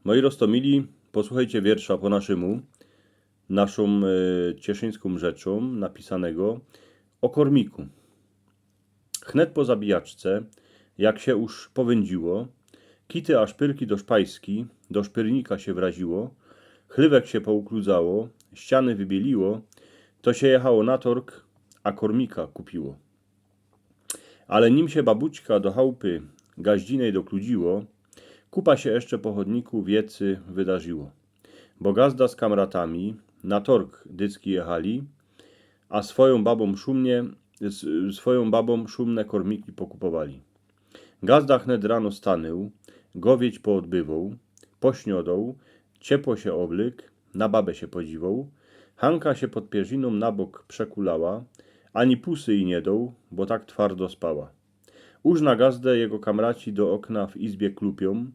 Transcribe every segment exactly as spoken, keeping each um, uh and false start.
Moi roztomili, posłuchejcie wiersza po naszymu, naszōm e, cieszyńską rzeczōm napisanego ô kormiku. Chnet po zabijaczce, jak sie już powyndziło, kity a szpyrki do szpajski, do szpyrnika sie wraziło, chlywek sie poukludzało, ściany wybieliło, to sie jechało na torg, a kormika kupiło. Ale nim sie babućka do chałpy gaździnej dokludziło, kupa sie jeszcze po chodniku wiecy wydarziło. Bo gazda z kamratami na torg dycki jechali, a swojōm babōm szumnie, z, swojōm babōm szumne kormiki pokupowali. Gazda chnet rano stanył, gowieć poodbywoł, pośniodoł, ciepło sie oblyk, na babę sie podziwoł, Hanka sie pod pierzinōm na bok przekulała, ani pusy ji nie doł, bo tak twardo spała. Już na gazdę jego kamraci do okna w izbie klupiōm,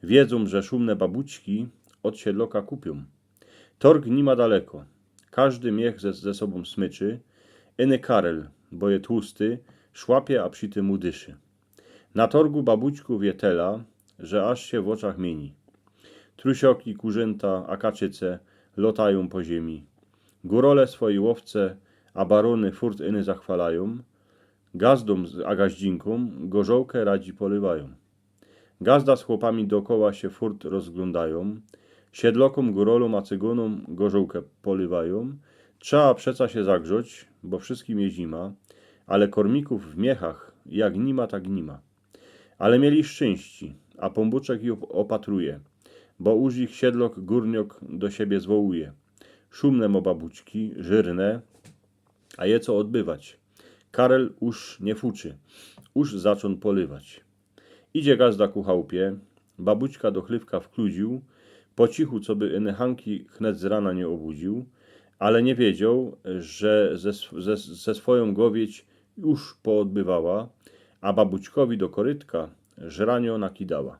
wiedzōm, że szumne babućki od siedloka kupiōm. Torg ni ma daleko, każdy miech ze, ze sobōm smyczy, iny Karel, bo je tłusty, szłapie, a przi tym udyszy. Na torgu babućków je tela, że aż sie w oczach mieni. Trusioki, kurzynta, a kaczyce lotajōm po ziemi. Górole swoje łowce, a barōny furt iny zachwalajōm. Gazdōm z, a gaździnkōm gorzołkã radzi polywajōm. Gazda z chłopami dokoła sie furt rozglōndajōm. Siedlokōm, górolōm, a cygōnōm gorzołkã polywajōm. Trzeba przeca sie zagrzoć, bo wszyskim je zima, ale kormików w miechach jak ni ma, tak ni ma. Ale mieli szczynści, a Pōnbōczek ich op- opatruje, bo już ich siedlok górniok do siebie zwołuje. Szumne mo babućki, żyrne, a je co odbywać. Karel już nie fuczy, już zaczōn polywać. Idzie gazda ku chałpie, babućka do chlywka wkludził, po cichu, coby iny Hanki chnet z rana nie obudził, ale nie wiedzioł, że ze, sw- ze, ze swojōm gowieć już poodbywała, a babućkowi do korytka żranio nakidała.